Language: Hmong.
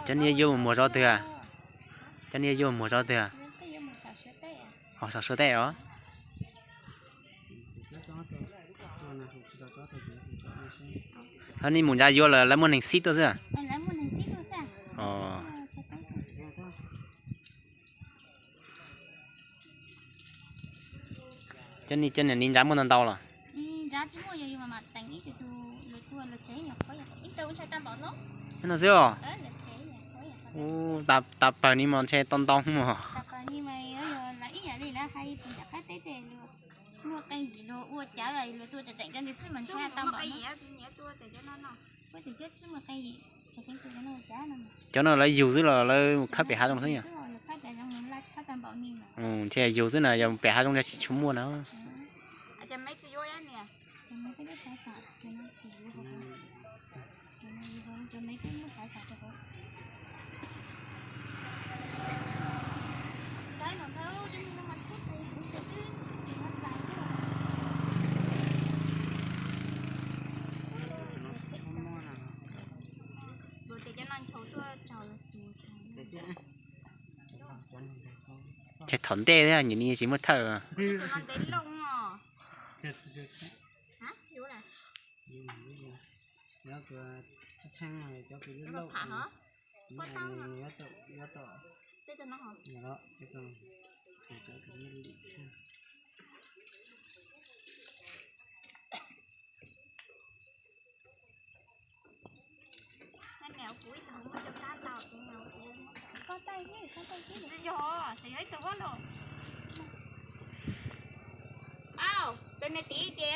Cov niag yuav mus muag zov twg? Cov niag yuav mus muag zov twg? Ho saum Suav teb os. Ho nej mus nrad yuav lawm lawv muaj neeg xib tuaj xwb? Cov niag, cov niag nrad muaj ntau ntau los? No xwb os. Ua, tas pawg ni mas ntshe tau ntau mos. Cov no lawv yug xwb los lawv khawb pem hav zoov xwb yom? Ntshe yug xwb na, yog pem hav zoov yog tsis tshua muaj na. Ces thaum ntej thiab, nyuam ni tsis muaj thawj. Tus me tiv tias